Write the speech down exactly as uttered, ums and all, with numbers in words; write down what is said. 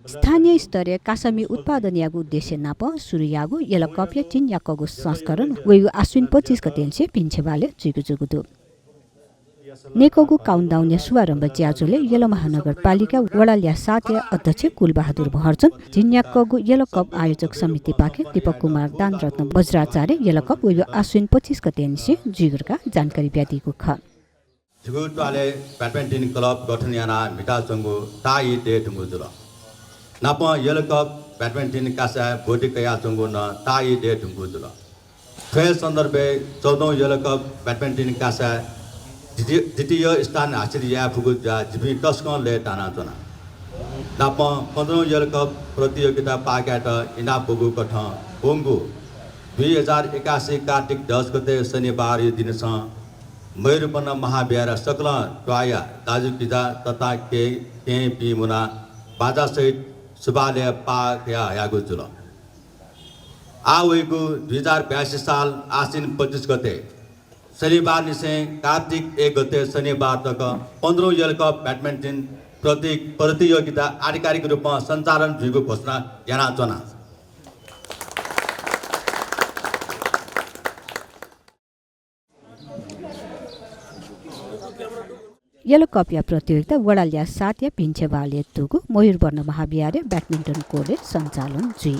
स्थानीय स्तरय् कासामि उत्पादन यायेगु उद्देश्य नाप सुरु याःगु यल कपया झिंन्याक्वःगु संस्करण वइगु आश्विन पच्चिस गतेनिसें भिंछेबालय् जुइगु जूगु दु। नेकःगु काउन्टडाउनया शुभारम्भ ज्याझ्वलय् यल महानगरपालिका वडा ल्याः सातया अध्यक्ष कुलबहादुर महर्जन, झिंन्याक्वःगु यल कप आयोजक समितिपाखें दीपक कुमार दानरत्न बज्राचार्यं यल कप वइगु आश्विन पच्चिस गतेनिसें जुइगु धकाः जानकारी बियादीगु खः। झीगु त्वालय् ब्याडमिन्टन क्लब गठन यानाः म्हिताच्वंगु ताःई दये धुंगु जुल। नापं यल कप ब्याडमिन्टन कासाय् ब्वति कयाच्वंगु नं ताःई दये धुंगु जुल। थ्व हे सन्दर्भय् चौधौं यल कप ब्याडमिन्टन कासाय् द्वितीय, द्वितीय स्थान हासिल याये फुगु ज्या जिपिं तसकं लय्तानाच्वना। नापं पन्ध्रौं यल कप प्रतियोगिता पाः कायेत इनाप ब्वःगु कथं वंगु दुई हजार एकासी कार्तिक दस गते शनिबारया दिनसं मयूरवन महाविहारय् सकलं त्वाःया दाजुकिजा तता केहेँ, केहेँपिं मुनाः बाजासहित सुभालय् पाः कयाहयागु जुल। आः वइगु दुई हजार बयासी साल आश्विन पच्चिस गते शनिबारनिसें कार्तिक एक गते शनिबार तक पन्ध्रौं यल कप ब्याडमिन्टन प्रति-, प्रतियोगिता आधिकारिक रूपं सञ्चालन जुइगु घोषणा यानाच्वना। यल कपया प्रतियोगिता वडा ल्याः सातया भिंछेबालय् दुगु मयूरवन महाविहारया ब्याडमिन्टन कोर्टय् सञ्चालन जुइ।